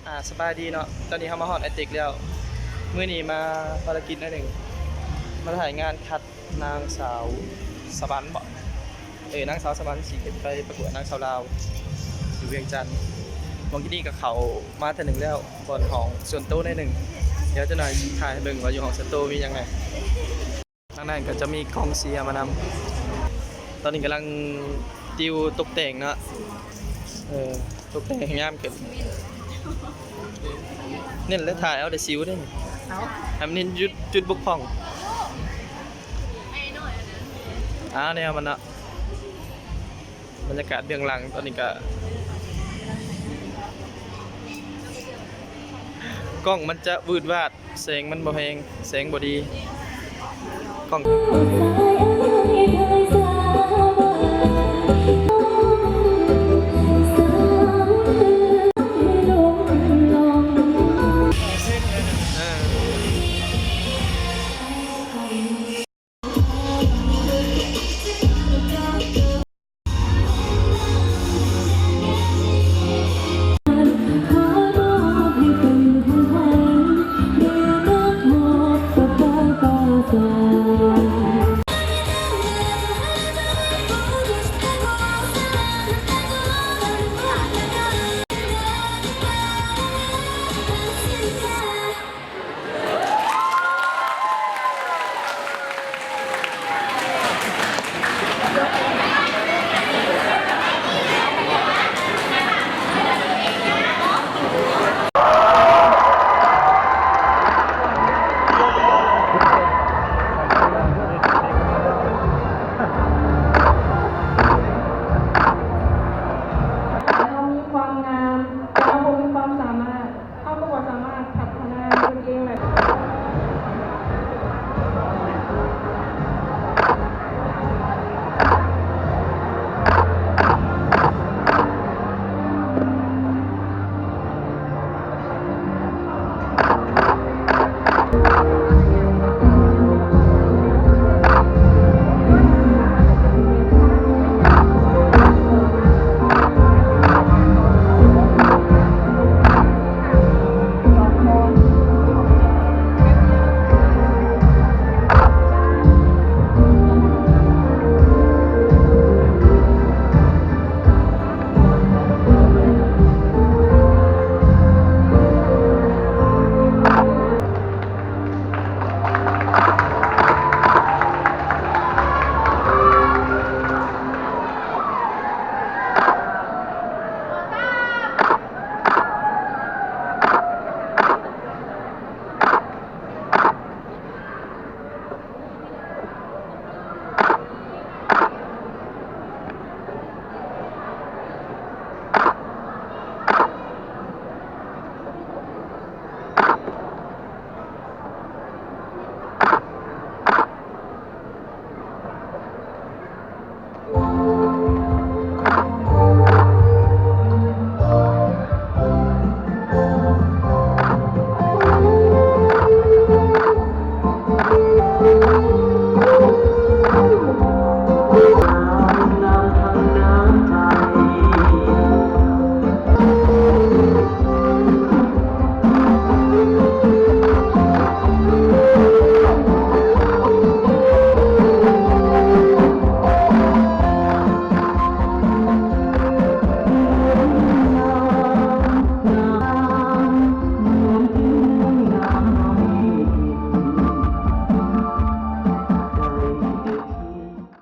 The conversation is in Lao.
ອ່າ ສະບາຍດີເນາະ ຕອນນີ້ເຮົາມາຮອດໄອເຕັກແລ້ວ. ມື້ນີ້ມາພາລະກິດໜ້ອຍໜຶ່ງ ມາຖ່າຍງານຄັດນາງສາວສະຫວັນບໍ? ເອີ ນາງສາວສະຫວັນຊິໄປປະກວດນາງສາວລາວຢູ່ວຽງຈັນ. ໝ່ອງທີ່ນີ້ກໍເຂົ້າມາເທື່ອໜຶ່ງແລ້ວ ບ່ອນຫ້ອງສ່ວນໂຕໜ້ອຍໜຶ່ງ. ດຽວຈັກໜ້ອຍຊິຖ່າຍໃຫ້ເບິ່ງວ່າຢູ່ຫ້ອງສ່ວນໂຕມີຫຍັງແດ່. ທາງນັ້ນກໍຈະມີກອງເຊຍມານຳ. ຕອນນີ້ກຳລັງຕິວຕົກແຕ່ງເນາະ ເອີ ຕົກແຕ່ງໃຫ້ງາມຂຶ້ນ. ເນັ້ນແລະ ຖ່າຍເອົາແຕ່ສິວເດ້ ເອົາ ໃຫ້ມັນເຫັນຈຸດ ຈຸດບົກຜ່ອງ. ອ່າ ແນວມັນເນາະ. ບັນຍາກາດເບື້ອງຫຼັງຕອນນີ້ກະ ກ້ອງມັນຈະວືດວາດ ແສງມັນບໍ່ແຮງ ແສງບໍ່ດີ ກ້ອງ.